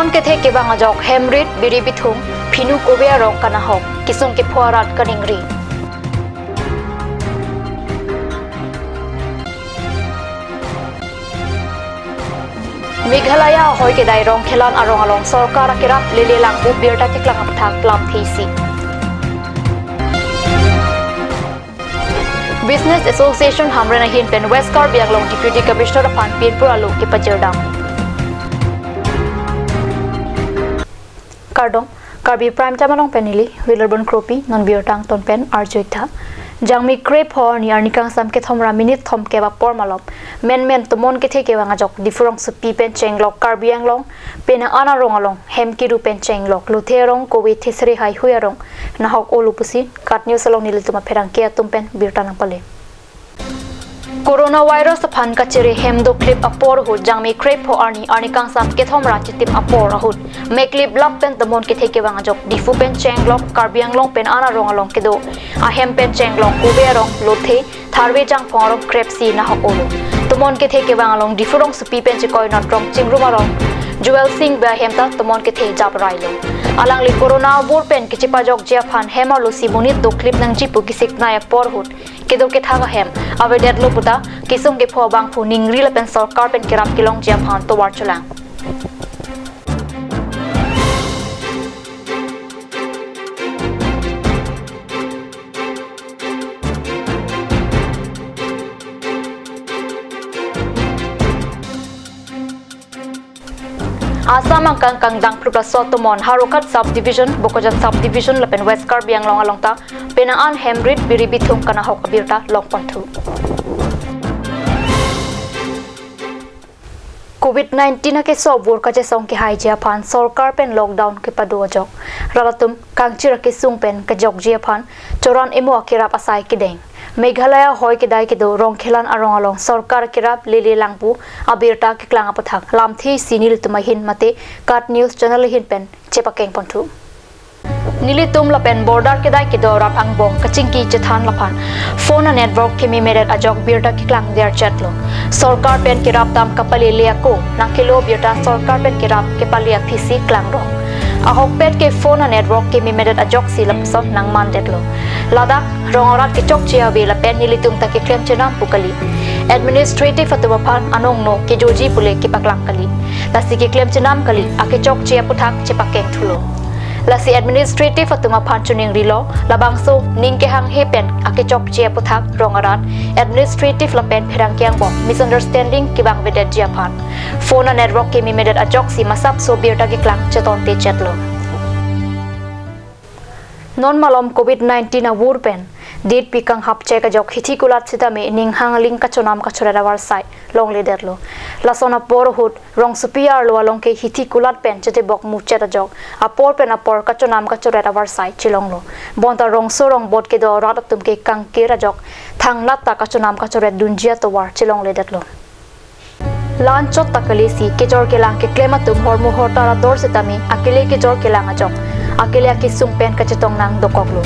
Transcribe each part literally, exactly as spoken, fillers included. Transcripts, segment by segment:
Kethe kevang ajok hemrit biri bithung phinu kove arong kanahok, kesung kepho arat kaningri. Meghalaya ahoi kedai Rongkhelan arong along sorkar kerap lele langpo birta keklang aphuthak lamthe isi. Business Association Hamren ahin pen West Karbi Anglong Deputy Commissioner aphan pinpur alo kepajirdam. Kardom, Karbi Prime Time along pen neli Wilarbon Kropi, non birta angton pen arju-ik tha. Jangmi krepho arni arni kangsam kethom ra minute thomkep apor malom, menmen tomon kethe kevang ajok Diphu rongsopi pen chenglok Karbi Anglong penang an arong along hem keru pen chenglok lothe arong kove thesere haihui arong nahok olo pusi KAT News along nelitum apherangke atum pen birta nangpale. Coronavirus aphan kachere hem dokhlip apor ahut Jangmi krepho arni arni kangsam kethom ra chitim apor ahut meklip lap pen tomon kethe kevang ajok Diphu pen chenglok Karbi Anglong penang an arong along kedo ahem pen chenglok kove arong lothe tharve jangphong arong krepsi nahok olo. Tomon kethe kevang along Diphu rongsopi pen chekoi non rong chingrum arong Jewel Sing Bey ahem ta tomon kethe japrailo. Alangli corona avur pen kechepajokji aphan hem arlosi monit dokhlip nangji pu kesiknei apor ahut kedo kethak ahem avedetlo puta kesung kepho abangphu ningri lapen sorkar pen kerap kelongji aphan tovar cholang. Assam angkang kangdang phlup laso tomon Howraghat Sub Division, Bokajan Sub Division lapen West Karbi Anglong along ta penang an hemrit biri bithung kanahok abirta longponthu. Covid nineteen akeso avur kachesong kehaiji aphan sorkar pen lockdown kepado ajok rat atum kangchir akesung pen kejokji aphan choran emo akerap asai kedeng. Meghalaya ahoi kedai kedo Rongkhelan arong along sorkar kerap lele langpo abirta keklang aphuthak lamthe isi nelitum ahin mate KAT News Channel ahin pen chepakengponthu. Nelitum lapen border kedai kedo rat angbong kachingki chethan laphan phone a-network kememedet ajok birta keklang derchetlo. Sorkar pen kerap dam kapalele ako nangkelo birta sorkar pen kerap kepale aphisi klangrong. Ahokpet ke phone a-network kememedet ajoksi lapuson nangmandetlo. Ladak rong arat kechokche ave lapen nelitum ta keklem chenam pu kali. Administrative atum aphan anong no kejoji pule kepaklang kali. Lasi keklem chenam kali, akechokche aphuthak chepakengthulo. Lasi administrative atum aphan choningrilo, labangso ning kehanghe pen akechokche aphuthak rong arat administrative lapen pherangke angbong misunderstanding kevangvedetji aphan. Phone a-network kememedet ajoksi masapso birta keklang cheton techetlo. Non malom Covid nineteen avur pen ditpi kanghap chek ajok hithi kulat sitame ninghang aling kachonam kachoret avarsai longledetlo. Lason apor ahut rongsopi arlo along ke hithi kulat pen chetebok muchet ajok apor pen apor kachonam kachoret avarsai chelonglo. Bonta rongso rongbot kedo rat atum ke kangkir ajok thangnat ta kachonam kachoret dunji atovar chelongledetlo. La-anchot ta kalisi kejor kelang keklem atum hormu hortar ador sitame akele kejor kelang ajok akele akesung pen kachetong nang dokoklo.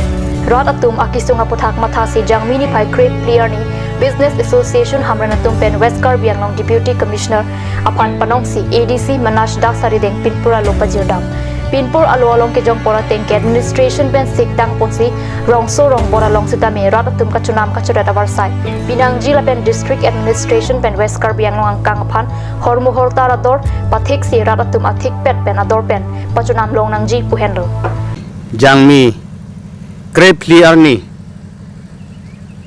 Rat atum akesung aphuthak mathasi Jangmi niphai krephli arni Business Association Hamren atum pen West Karbi Anglong Deputy Commissioner aphan panongsi A D C Manas Das arideng pinpur alo pajirdam. Pinpur alo along kejong pora tengke administration pen siktang ponsi rongso rongbot along sitame rat atum kachonam kachoret avarsai pinangji lapen district administration pen West Karbi Anglong angkang aphan hormu hortar ador pathiksi rat atum athikpet pen ador pen pachonam long nangji pu henlo. Jangmi krephli arni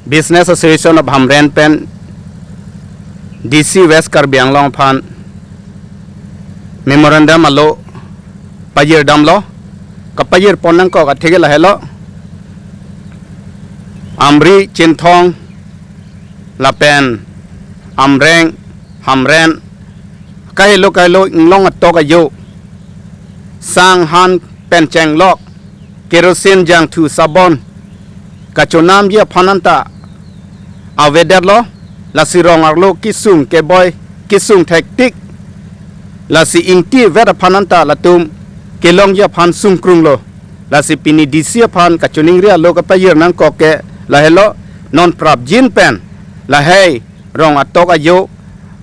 Business Association of Hamren pen D C West Karbi Anglong aphan memorandum alo pajirdamlo, kapajirpon nangkok atheke lahelo, Amri, Chinthong lapen Amreng, Hamren, kahelo kahelo inglong atok ajo, sang han pen chenglok, kerosene, jangthu, sabon kachonamji aphan anta avedetlo, lasi rong arlo kesung keboi kesung thektik, lasi ingtivet aphan anta latum kelongji aphan sungkrunglo. Lasi pini D C aphan kachiningri alo kapajir nangkok ke lahelo, non prapjin pen lahei rong atok ajo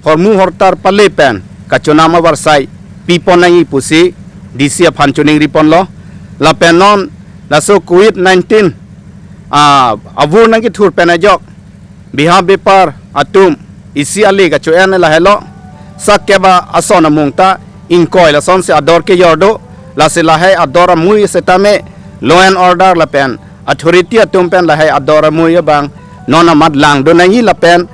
hormu hortar pale pen kachonam avarsai pipon nangji pusi D C aphan choningri ponlo. Lapen non laso covid nineteen, ah, avur nangkethur pen ajok biha bepar atum isi ale kacho-en lahelo. Sak keba ason amung ta ingkoi lasonsi ador kejor do. Lasi lahai ador amui setame law and order lapen authority atum pen lahai ador amui abang non amat langdun nangji lapen,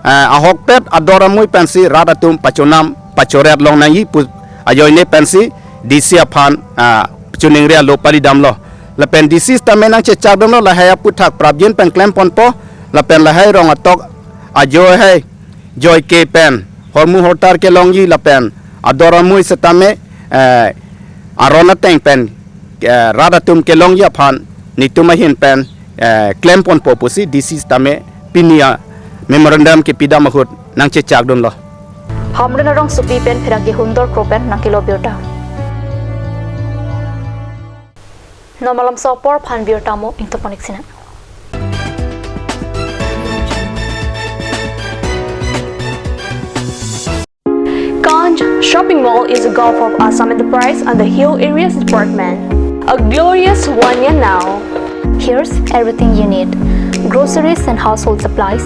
eh, ahokpet ador amui pensi rat atum pachonam pachoret long nangji pu ajoine pensi D C aphan, ah, choningri alo palidamlo. Lapen D C setame nangchechakdunlo, lahai aputhak prapjin pen klemponpo, lapen lahai rong atok ajoihei joike pen hormu hortar kelongji lapen ador amui setame, eh, aron ateng pen, eh, rat atum kelongji aphan netum ahin pen, eh, klemponpo pusi D C setame pini a-memorandum kepidam ahut nangchechakdunlo. Hamren arongsopi pen pherangke Hundor Kro pen nangkelo birta. Non malomso apor aphan birta mo ingtopon-ik sinang. Kanch Shopping Mall is a gulf of Assam Enterprise and the Hill Areas Department. A glorious one year now. Here's everything you need: groceries and household supplies,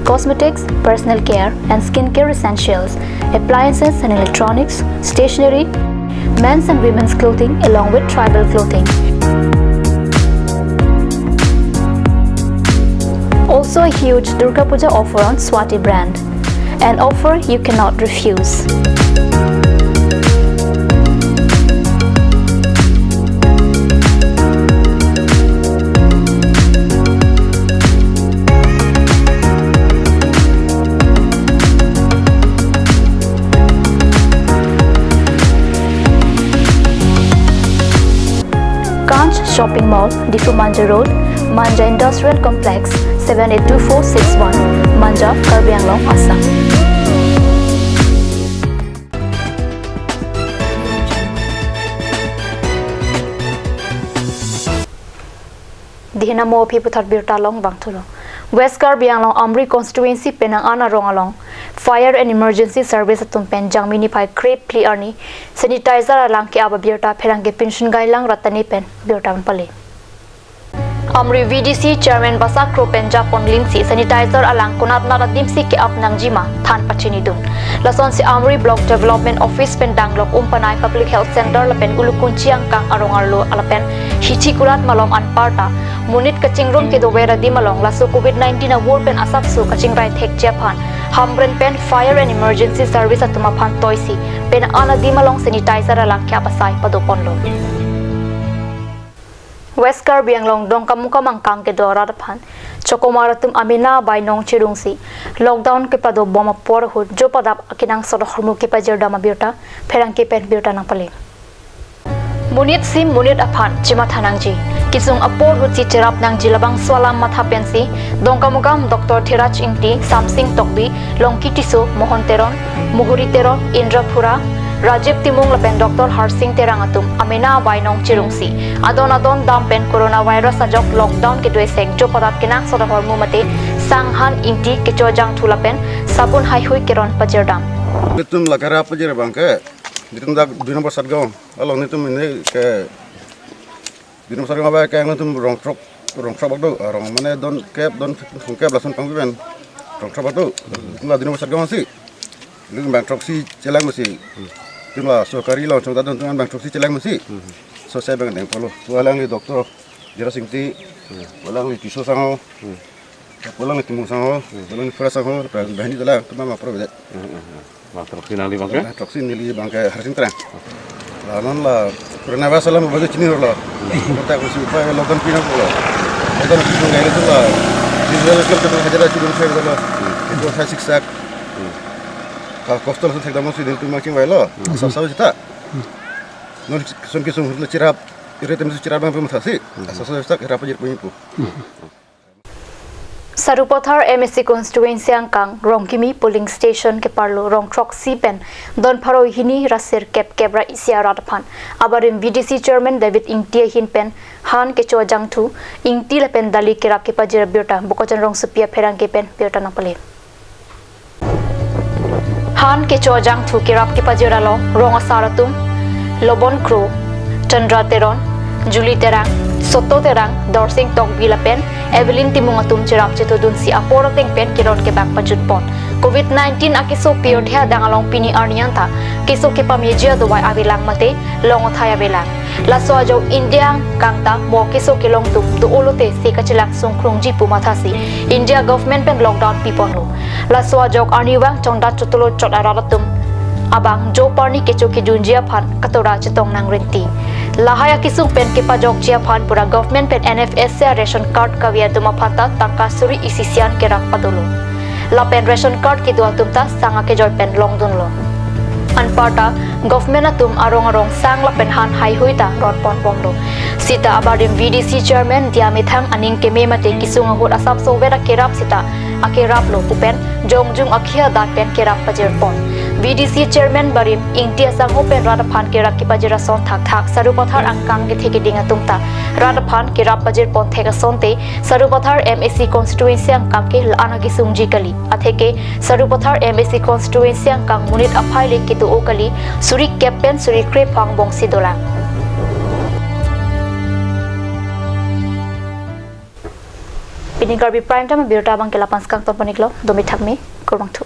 cosmetics, personal care and skincare essentials, appliances and electronics, stationery, men's and women's clothing, along with tribal clothing. Also a huge Durga Puja offer on Swati brand. An offer you cannot refuse. Kanch Shopping Mall, Diphu Manja Road, Manja Industrial Complex, seven eight two four six one, Manja, Karbi Anglong, Assam. Dihina mo aphi puthot birta along vangthulo. West Karbi Anglong Amri constituency penang an arong along Fire and Emergency Service atum pen Jangmi niphai krephli arni sanitizer alang ke-ap abirta pherangke Pinsun Gailang Ratani pen birta nangpale. Amri V D C Chairman Basa Kro pen japon linsi sanitizer alang konat nat adimsi ke-ap nangjima than pachinidun. Lasonsi Amri Block Development Office pen danglok Umpanai Public Health Center lapen Ulukunchi angkang arong arlo lapen Hichi Kulat malom anparta monit kachingrum kedover adim along laso covid nineteen avur pen asapso kachingrai thekji aphan Hamren pen Fire and Emergency Service atum aphan toisi penang an adim along sanitizer alang ke-ap asai padoponlo. West Karbi Anglong Dongkamukam angkang kedo arat aphan chokomar atum amena abai nong chirungsi lockdown kepadobom apor ahut jopadap akenangsot ahormu kepajirdam abirta pherangke pen birta nangpale. Monit si monit aphan chematha nangji. Kesung apor ahutsi cherap nangji labangso alam matha pensi Dongkamukam Doctor Dhiraj Ingti, Samsing Tokbi, Longki Tisso, Mohon Teron, Muhuri Teron, Indra Phura, Rajib Timung lapen Doctor Harsing Terang atum amena abai nong chirungsi adon adon dam pen coronavirus ajok lockdown kedo esek jopadap kenangsot ahormu mate sang han ingti kecho jangthu lapen sabun haihui keron pajirdam. Netum la kerap pajir abang ke, netum dak dui number Satgaon along netum ini ke Dino Satgaon abang ke nangtum rong throk, rong throk bak do, ah, rong mane don kep, don song kep lason pangpipen. Rong throk bak do. Netum la Dino Satgaon si. Netum bang throksi chelang masi. Netum la sorkari along chongta don netum bang throksi chelang masi. So sai bang deng polo. Tu alangli Doctor Dhiraj Ingti. Alangli Tisso sangho. Alangli Timung sangho, alangli Phura sangho, bahini dala, tu mama pro bedet. Bang throksi nangli abang ke? Bang throksi neli abang ke Harsing Terang. La non la coronavirus alam bagi chinilo. Kota kusi upai lockdown pina pula. Lockdown pina ngai itu la. Di dalam klub kita hajar dah cuma saya dulu. Itu saya siksak. Kalau kostel saya tidak mesti di rumah cing lo. Asal saya cita. Non sun kisung la chirap. Ire tem chirap bang pemasasi. Asal saya siksak, ira pajir punyi pu. Sarupathar M A C constituency angkang Rongkimi polling station keparlo rong throksi pen don pharo hini ra sirkep kep ra isi arat aphan abarim V D C chairman David Ingti ahin pen han kecho jangthu, ingti lapen dali kerap kepajir birta Bokajan rongsopi apherangke pen birta nangpale. Phan kecho ajangthu kerap kepajir along rong asar atum Lobon Kro, Chandra Teron, Julie Terang, Soto Terang, Dorsing Tokbi lapen Evelyn Timung atum cherap chetudunsi apor ateng pen kelon kebak pajutpon. Covid nineteen akeso pirthe adang along pini arni anta keso kepameji adovai avelang mate long athai avelang. Laso ajok India angkang ta mo keso kelong atum do-o lote se kachelang sungkrungji pu mathasi India government pen lockdown piponlo. Laso ajok arnivang chongdat chotolo chot arat atum abang jo parni kecho kejunji aphan katora chetong nangrinti. Lahai akesung pen kepajokji aphan pura government pen N F S A ration card kave atum aphan ta tangka suri isi sian kerap padolo. Lapen ration card kedo atum ta sang akejoi pen longdunlo. Anparta government atum arong arong sang lapen han haihui ta ronponponlo. Sita abarim V D C chairman Diamethang aning keme mate kesung ahut asapso vet akerap sita akeraplo pu pen jongjung akhia dat pen kerap pajirpon. V D C chairman barim Ingti asangho pen rat aphan kerap kepajir ason thakthak Sarupathar angkang kethe keding atum ta rat aphan kerap pajirpon thek asonte Sarupathar M A C constituency angkang ke la-an akesungji kali. Atheke Sarupathar M A C constituency angkang monit aphai le kedo-o kali, suri kep pen suri krephang bongsi dolang. Pini Karbi Prime Time abirta abang ke la-an pen kangton pon-iklo, dome thakme, kurvangthu.